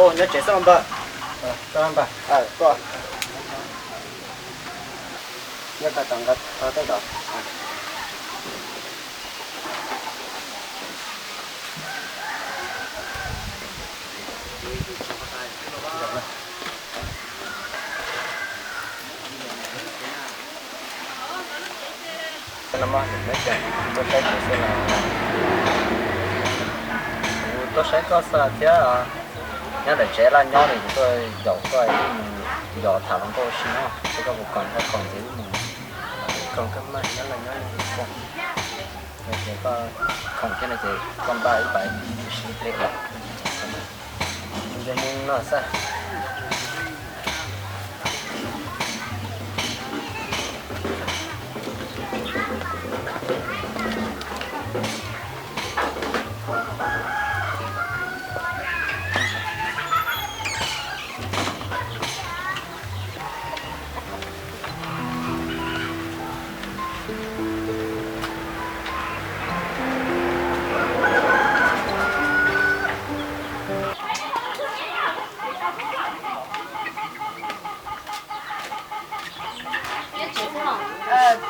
Nyob tsev xwb los npawg? Nyob tag tom nqa tej los. Tuaj saib kuv xwb los? Kuv tuaj saib koj xwb thiab. Nyob ntawm tsev laj nyob li, kuv tuaj yaum koj wb mus yos tham hluas nkauj ua si no, seb koj puas khoom, koj khoom ces wb mus. Khoom kawg mas, nyob laj nyob li xwb. Yog tias koj khoom thiab no ces koj npaj wb pais ua si ib pliag. Kuv nco mus no xwb.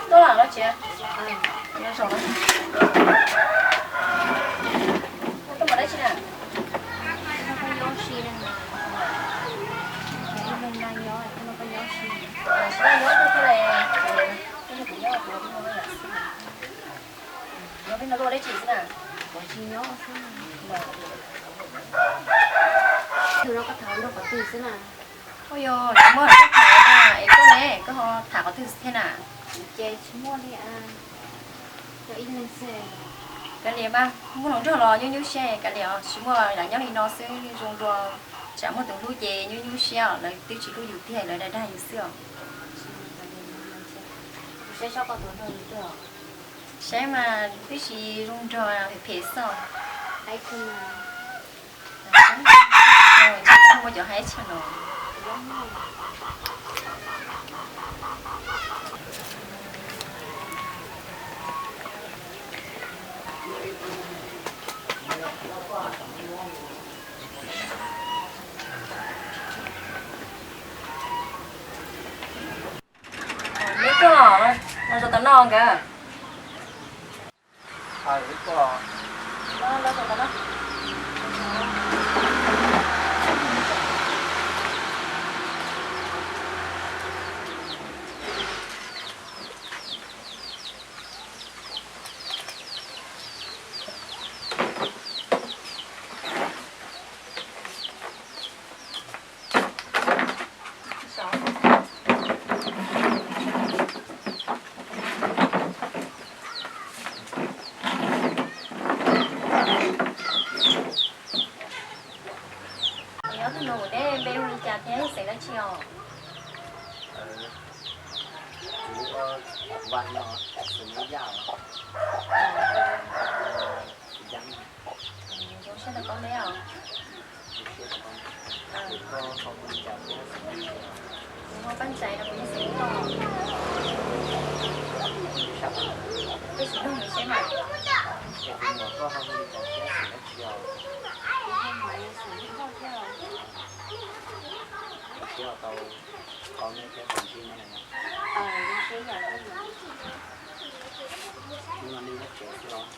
Tuaj los tsev. Tuaj mus dab tsi na? Tsis nyob kuv thiaj li, kuv nyob kuv ua peb no dab tsi xwb na? Kuv tsis nyob xwb. Tus no koj tham nrog qhov twg xwb na? Ua yog lawv muab koj tham na, es koj ne, koj ho tham qhov twg thiab na? Ces tsis muaj li. Yog ib leeg xwb. Kav liam mas, muaj hluas nraug los nyuaj nyuaj siab, kav liam, tsis muaj, lam nyob li no xwb zoo dua. Tsam muaj tus hlub ces nyuaj nyuaj siab, lawv twb tsis hlub yus tiag, lawv dag dag yus xwb os. Saib mas twb tsis zoo nraug, phem phem xwb. Muaj cov haib tshaj no. Neb tuaj, no zaum tom no nkawd. Nyob tus no kuv neb npe hu li cas thiab xeem dab tsi os? Kuv Vam no, xeem Yaj os. Zoo siab tau paub neb os. Kuv ho Paj Ntsais no, kuv yog xeem Ub no. Peb sim nug nws seb mas. Kuv ho Maiv xeem Hmoob thiab. Kuv siab tau paub neb thiab tau ntsib neb. Hnub no nej nyob tsev xwb los?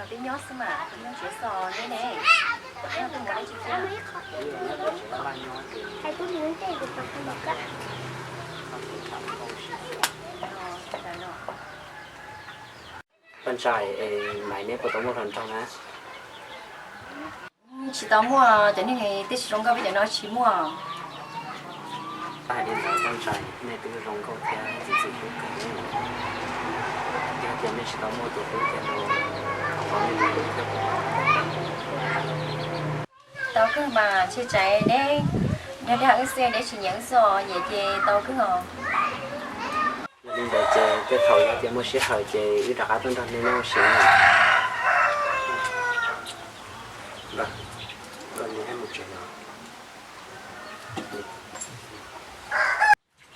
Peb nyob xwb mas, peb nyob tsev xwb os, neb ne? Neb ho tuaj mus dab tsi thiab? Paj Ntsais, Maiv neb puas tau muaj hluas nraug na? Tsis tau muaj, cov neeg twb tsis zoo nkauj peb cov no tsis muaj. Hais li ntawd Paj Ntsais, nej twb zoo nkauj thiab ntxim ntxim hlub kawg li. Yog tias nej tsis tau muaj tus hlub thiab no, thov nej tus hlub thiab puas tau? Tau kawg mas, ntshe tsam neb nyob dag wb xwb, neb tsis nyiam wb xwb os, nyiam ces tau kawg os. Yog li ntawd ces tej thaum yog tias muaj sij hawm ces wb rov qab tuaj nrog nej nyob ua si na. Koj mus tsev no.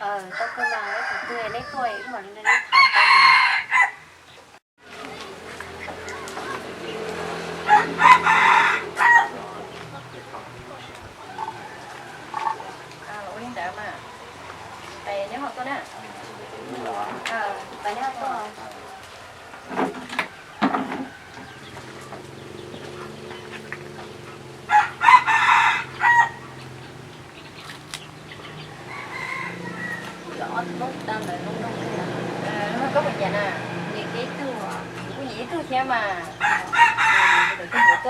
Tau kawg mas, tus twg neb tuaj wb mam li nrog neb tham tau mas.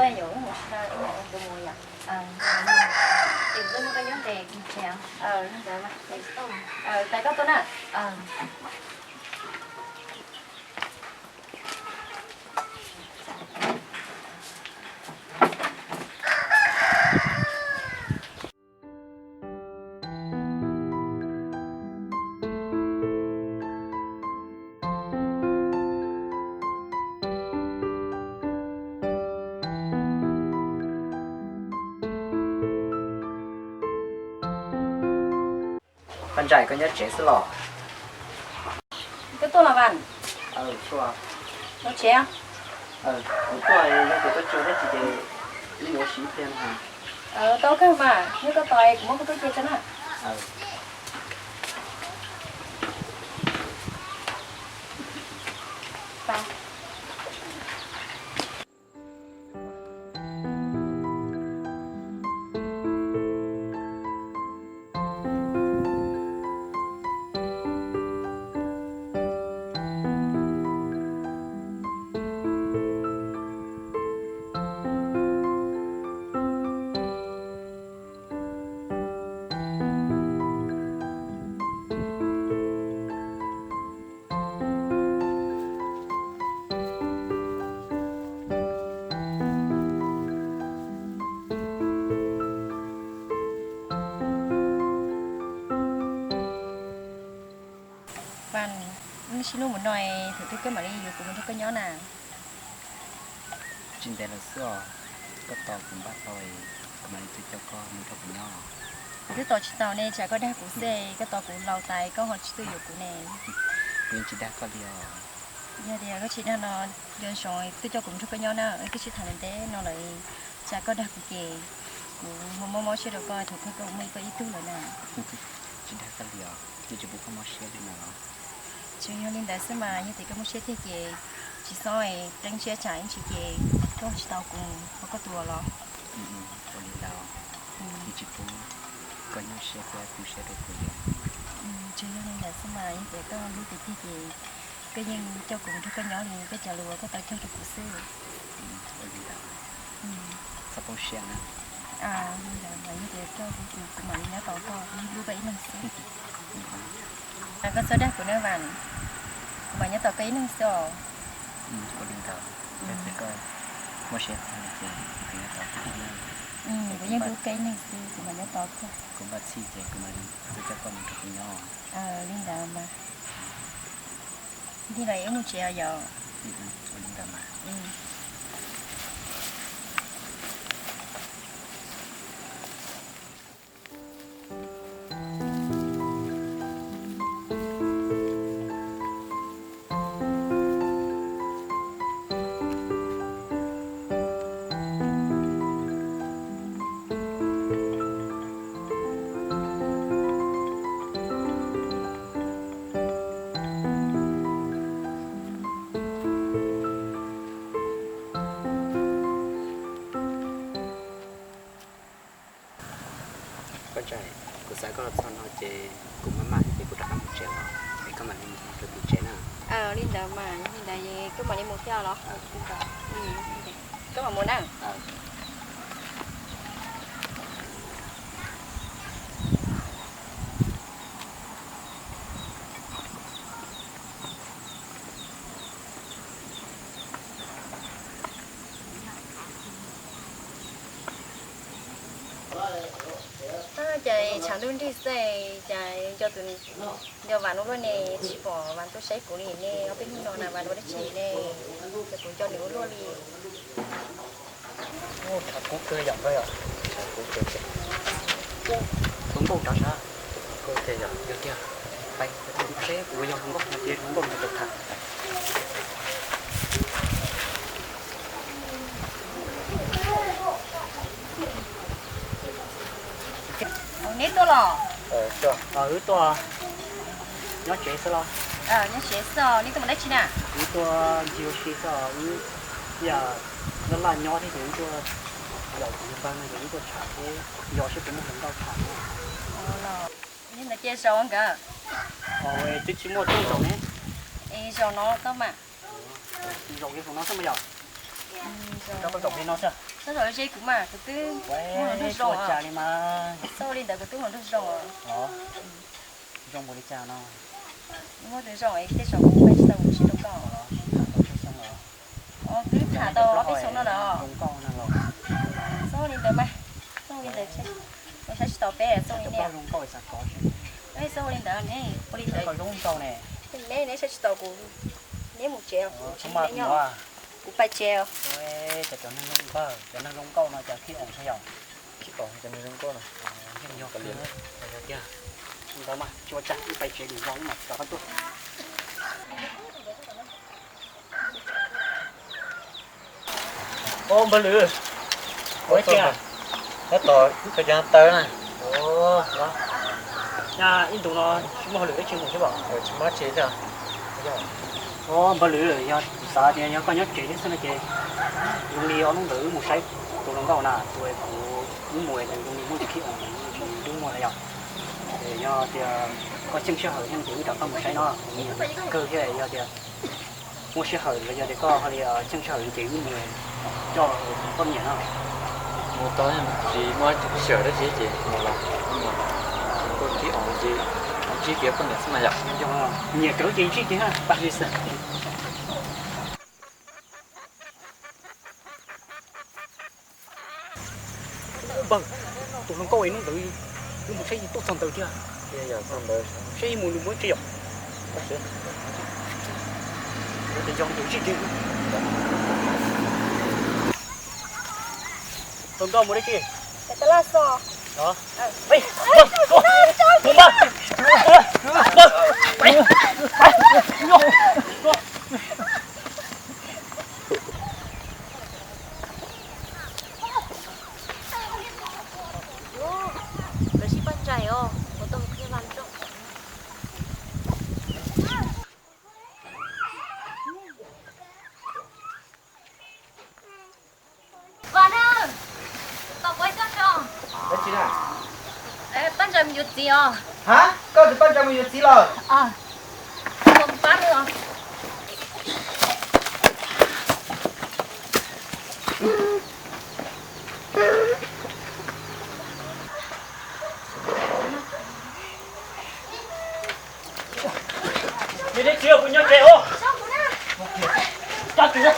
Tus mus yom. Tais koj tuaj na. Paj Ntsais, koj nyob tsev xwb los? Koj tuaj los Vas? Los tsev? Kuv tuaj, yog tias koj tsis ua dab tsi ces wb yuav ua si ib pliag no. Tau kawg mas, yog koj tos kuv muab koj tuaj cia tso na. Vas, wb sib hlub mus no, thaum twg koj mam li yuav kuv mus nrog koj nyob na? Tsis ntev lawm xwb os, koj tos kuv npaj tau, kuv mam li tuaj coj koj mus nrog kuv nyob. Kuv twb tos tsis tau ne, tsam koj dag kuv xwb, koj tos kuv laus tas koj ho tsis tuaj yuav kuv ne. Kuv yeej tsis dag koj li os. Yog tias koj tsis dag no, nco ntsoov twb coj kuv mus nrog koj nyob na, wb twb sib tham ntev ntev no lawm, tsam koj dag kuv ces kuv ho mob mob siab rau koj, thaum kawg koj muaj koj ib tug lawm na. Tsis dag koj li os, yeej tsis pub koj mob siab li no los? Tsuas yog li ntawd xwb mas, yog tias koj mob siab tiag ces tsis txhob teeb siab tsam ib ntsis ces koj tsis tau kuv, koj tus los. Ua li ntawd, yeej tsis pub koj nyuaj siab thiab tu siab rau kuv li. Tsuas yog li ntawd xwb mas, yog tias koj hlub kuv tiag ces koj yeej coj kuv mus nrog koj nyob li koj cov lus uas koj tau cog rau kuv xwb. Ua li ntawd, txhob poob siab na. Li ntawd mas yog tias koj hlub kuv, kuv mam li nyob tos koj, kuv hlub koj ib leeg xwb. Koj txhob dag kuv na Vas, kuv mam nyob tos koj ib leeg xwb os. Ua li ntawd, yog tias koj muaj siab tiag ces kuv nyob tos koj ib leeg. Kuv yeej hlub koj ib leeg xwb, kuv mam nyob tos koj. Kuv npaj txhij ces kuv mam li tuaj coj koj mus nrog kuv nyob. Li ntawd mas. Tig los wb mus tsev os yom. Ua li ntawd mas. Koj ntshai, kuv xav koj los txog no ces kuv maj maj ces kuv rov qab mus tsev los, es koj mam li mus rau tim tsev na. Li ntawd mas, yog li ntawd koj mam li mus thiab los? Koj mam mus na. Cas tshav ntuj nrig xwb, cas nco tus, nco Vas no luaj ne, tsis pom Vas tuaj saib kuv li ne, ob peb hnub no na Vas ua dab tsi ne, ces kuv nco nws ua luaj li. Tshav kub kawg yom nkauj yom. Tshav kub kawg. Tus nkauj nrov sav. Nkauj tiag yom. Yog tiag. Pais, seb kuv yog hluas nkauj no ces hluas nkauj nrog kuv tham. Neb tuaj los? Wb tuaj nyob tsev xwb los? Nyob tsev xwb os, neb tuaj mus dab tsi na? Wb tuaj ncig ua si xwb os, wb ib yam laj laj nyob thiab ces wb tuaj yaum kuv tus npawg no ces wb tuaj tsham seb yog seb puas muaj hluas nkauj tham na. Ntawd cia zaum nkawd. Twb tsis muaj, twb zaum ne. Es zaum no tau mas. Zaum li zaum no xwb mas yom. Rau koj zaum li no xwb. Koj zaum ze kuv mas kuv twb muaj hluas nraug zoo os. Txhob ua li ntawd kuv twb muaj hluas nraug zoo os. Zoo npaum li cas no? Muaj tus zoo es tej zaum kuv pab tsis tau kuv sib rau koj. Twb tham tau ob peb xyoos no lawm. Txhob ua li ntawd mas, txhob ua li ntawd, saib tsis taus peb, txhob ua li ntawd, neb ua li ntawd, neb neb saib tsis taus kuv, neb mus tsev, kuv pais tsev. Cov neeg zoo nkauj no cas khib oo thiab yom? Khib oo, cov neeg zoo nkauj no yeej yog tiag. Ntawd mas tsis ua cas, wb pais tsev dim vog mas rov qab tuaj. Npawg Lwm, ua cas tab tom ib qho cov taw na? Ib ntus no tsis muaj hauj lwm dab tsi mus thiab os? Tsis muaj dab tsi thiab. Npawg Lwm, yog xav tias yog koj nyob tsev thiab xwb no ces zoo li ob hnub ntawd wb mus saib tus hluas nkauj na, tus kuv wb mus es zoo li muaj tus khib oo, tsis dub muag na yom. Yog tias koj txeej sij hawm thiab no ces wb rov qab mus saib no, kuv me nyuam kawg thiab, yog tias muaj sij hawm los yog tias koj ho li txeej sij hawm ces wb mus coj kuv poj niam no. Mus tau, tsis muaj sij hawm dab tsi ces mus los, mus kuj khib oo ces ntsib kiag poj niam xwb mas yom. Nyiam kawg ces ntsib kiag, pab li xwb. Npawg, tus hluas nkauj es hnub ntawd wb mus saib tuaj txog ntawd thiab. Saib mus nws muaj tsi yom? Yog ntawd sib tw. Hluas nkauj mus dab tsi? Lawv sib pab ntsais os, kuv tau mus qhia vaj nroog. Vaj na, tos kuv ib tsob tso. Pab ntsais mus yuav txiv os. Ha, koj twb pab ntsais mus yuav txiv lawm? Pab os. Niam thiab txiv, kuv nyob tsev os. Txhob tu siab,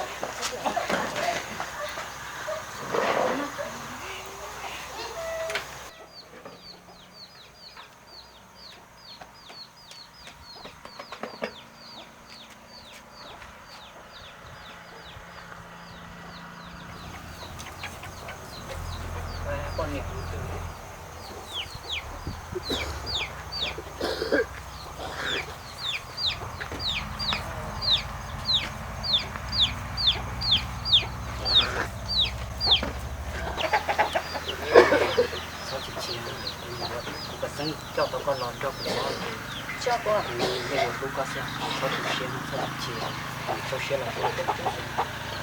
kuv pab xeeb coj tau koj los nrog kuv nyob ces kuv yeej yuav hlub koj xwb. Txhob tu siab, txhob tu siab,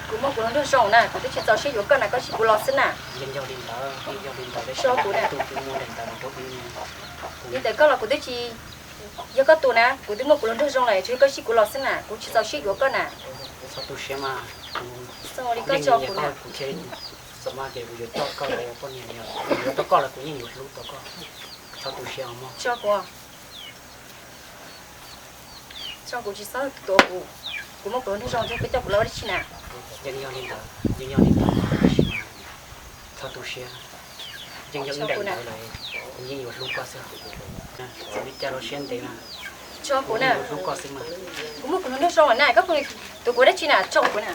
kuv muaj kuv hluas nraug zoo na, kuv twb tsis txaus siab yuav koj na, koj sib kuv los xwb na. Yeej yog li ntawd, yeej yog li ntawd, seb koj tus twb muaj nraim ntawd rau kuv. Li ntawd koj los kuv twb tsis yog koj tus na, kuv twb muaj kuv hluas nraug zoo lawm, tsuas yog koj sib kuv los xwb na, kuv tsis txaus siab yuav koj na. Txhob tu siab mas, kuv yeej nyiam koj, kuv thiaj txawm mas ces kuv yuav coj koj los ua poj niam, kuv yuav tau koj los kuv yeej yuav hlub tau koj. Txhob tu siab mog. Tso kuv, tso kuv tsis txhob tuav kuv, kuv muaj kuv hluas nraug zoo thiab koj coj kuv los ua dab tsi na? Yeej yog li ntawd, yeej yog li ntawd, txhob tu siab. Yeej yog ib daim ntawd lawm, kuv yeej yuav hlub koj xwb. Txawm li cas los siab ntev na. Tso kuv na, hlub koj xwb mas. Kuv muaj kuv hluas nraug zoo lawm na, koj tuav kuv dab tsi na, tso kuv na.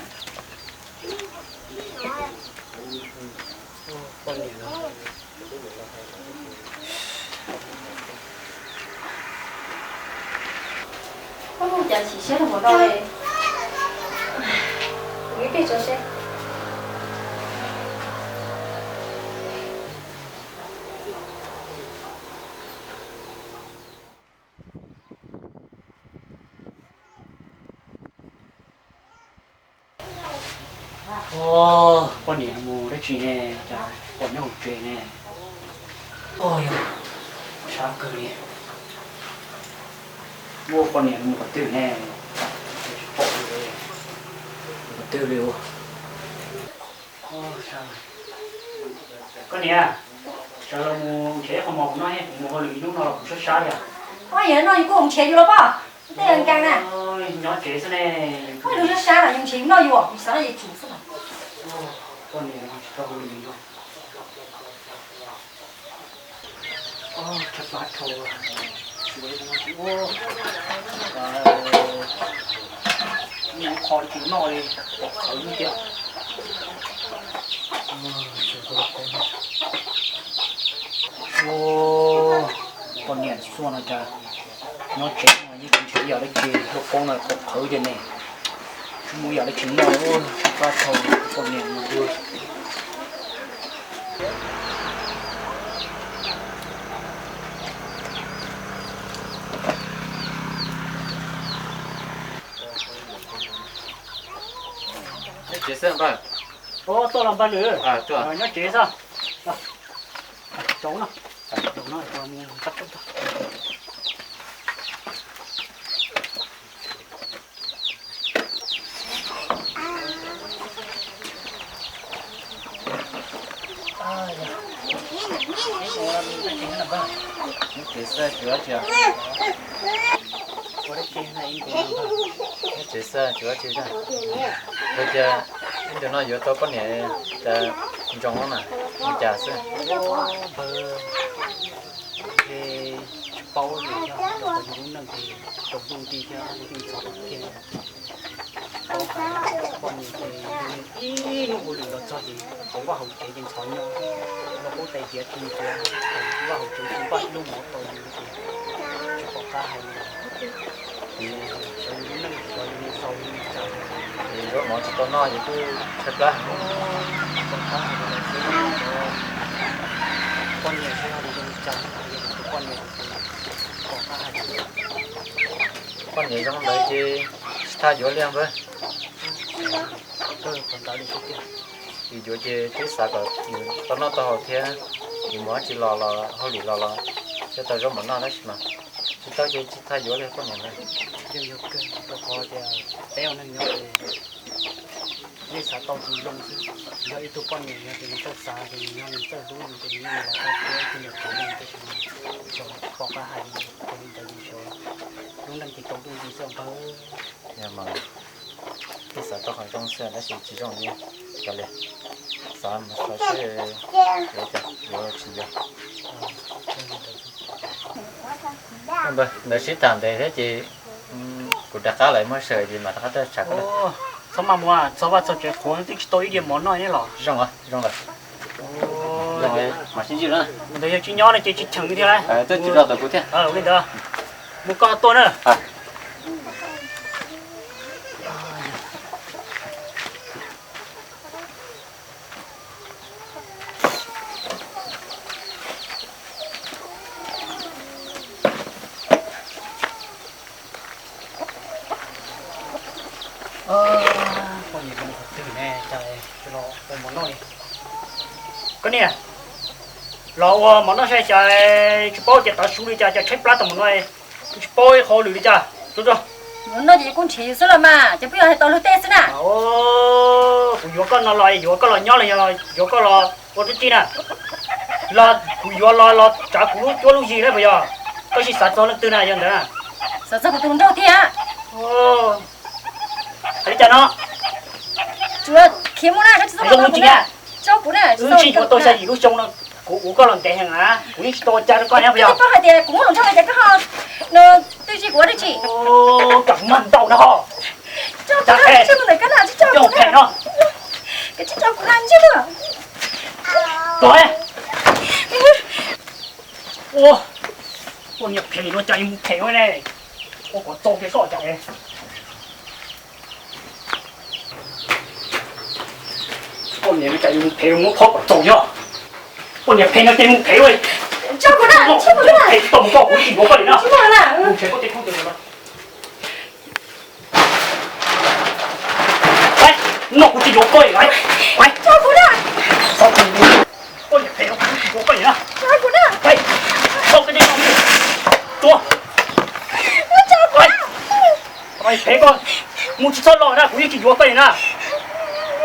Poj niam no. Koj muaj cas chim siab rau hauv no li? Kuv ib pliag tso seb. Poj niam mus dab tsi ne, cas pom nyob hauv tsev ne? Yog, sab kawg li. Ua poj niam mus qhov twg ne? Tsis pom li, mus qhov twg li ua. Koj niam, sawv los mus nrhiav ib qho mov kuv noj, kuv mus hauj lwm ib hnub no los kuv sab sab li. Ua yog no yus kuj mus nrhiav yus los poj, tej nkees na. Nyob tsev xwb ne. Ua yus sab sab los yus nrhiav yus noj yus, yus xav noj yus tsum xwb. Koj niam, tsis tau hauj lwm li. Tshaib plab dhau, tsis ua ib qho li tsis noj li, pom qhawv tiag. Poj niam xuaj no cas nyob tsev no yeej tsis nrhiav ib yam dab tsi, lub qoob no qhov qhawv tiag ne. Tsis muaj ib yam dab tsi noj li, tshaib plab dhau, poj niam no. Nyob tsev xwb npawg. Tuaj los npawg lwm. Nyob tsev xwb. Rau no, rau no. Nyob tsev xwb tsis ua dab tsi. Nyob tsev xwb tsis ua dab tsi. Ua cas ib ntus no yuav tau poj niam cas ntsoov na, li cas xwb. Npawg, tsis paub li, yog rau qhov yus lub neej ces tsaus ntuj nti thiab lub neej ntxhov tau kiag. Paub hais poj niam ces ib hnub ua lwm los txog ces hauv vaj hauv tsev ces ntxhov nyob, lub qub tais tiav tsis ntiav, vaj hauv tsev tsis npaj ib lub mov rau yus ces tsis pom qab hais li. Xyov yus lub neej xyov yus mus xaus li cas. Ces zaub mov tsis tau noj ces kuj tshaib plab heev. Tsis pom qab hais li lawm xwb. Poj niam xwb yog tus zoo li cas, yog tus poj niam ces tsis pom qab hais li. Poj niam zoo ntawd ces tsis thaj yuav li npawg. Tsis yuav ces twb xav kom yus tau noj tau haus thiab, yus mus dab tsi los los hauj lwm los los thiaj tau zaub mov noj tab sis mas tsis tau ces tsis thaj yuav li poj niam ntawd. Yeej yog kawg rau qhov tias peb ua neeg nyob ces nej xav tau tus zoo xwb. Yog ib tug poj niam yog tias nws txawj xav ces nws yog nws txawj hlub yus ces nws yeej yuav los tau thiab ib tug niam txiv no tab sis mas xyov pom qab hais li, ces li ntawd yus xyov lub neej ces tsaus ntuj nti xwb npawg. Yog mas ib xav tau qhov zoo xwb tab sis tsis zoo li cas li. Xav mus xav seb yuav cas yuav tsis yuav. Ntawd sib tham ntev thiab ces kuv rov qab lawm, muaj sij hawm ces mam rov qab tuaj tsham koj. Txhob maj mus, txog vaj txog tsev qhuav twb tsis tau ib diav mov noj li los. Zoo, zoo lawm. Zoo, mam sib ntsib na. Ntawd yog tsis nyob no ces tsis cheem li thiab. Tuaj tsis los tom kuv thiab. Li ntawd, mus koj tuaj na. Poj niam mus qhov twg ne, cas los ua mov noj li? Koj niam, los ua mov noj saib cas tsis paub tias tav su li cas, cas tshaib plab tau mus no, tsis paub ib qho lwm li cas. Yuav noj ces kuj nrhiav yus xwb los mas, ces peb yuav hais tau luag tej xwb na. Kuv yuav koj no los yuav koj los nyob los yog yuav koj los ua tub txib na? Los kuv yuav los los tsav kuv lub cuab lub yig na puas yog? Koj tsis xav txog leej twg na yog ntawd na? Xav txog kuv tus hluas nraug thiab. Hais li cas no? Tsuav khiav mus na, tsis txhob mus tsev. Tso kuv na, wb sib yuav tau xya yim lub xyoo no, kuv ua koj los ntev heev na, kuv yeej tsis tau ua cas rau koj na puas yog? Koj hais tias kuv muaj hluas nraug li cas koj ho twj ywm kuv ua dab tsi? Kam kuv mag ntaus no ho. Tso kuv na, tsis tso kuv ntawm koj na, tsis tso kuv na. Koj tsis tso kuv na, ntsej muag. Tuag. Ua, poj niam phem no cas yuav mus phem ua ne, ua kom txaus kiag koj cas. Poj niam no cas yuav mus phem, muab phob kom txaus yog. Poj niam phem no ces mus phem ua. Tso kuv na, tso kuv na. Phem tsis tau mus koj, kuv tsis yuav koj li na. Noj kuv tsis yuav koj li na. Tso kuv na. Poj niam phem no kuv tsis yuav koj li na. Tso kuv na. Tso kuv na. Phem koj, mus tsis txhob los na, kuv yeej tsis yuav koj li na.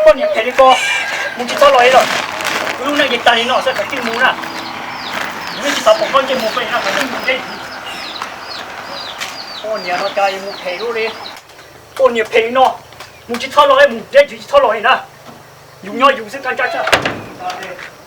Poj niam phem li koj, Mus tsis txhob los li lawm. Kuv lub neej ces tag li no xwb, kav tsij mus na. Yus yeej tsis xav pom koj ntsej muag pem no, kav tsij mus deb. Poj niam no cas yuav mus phem luaj li. Poj niam phem li no, mus tsis txhob los, mus deb tsis txhob los li na. Yus nyob yus xwb, kaj ntsa tshaj.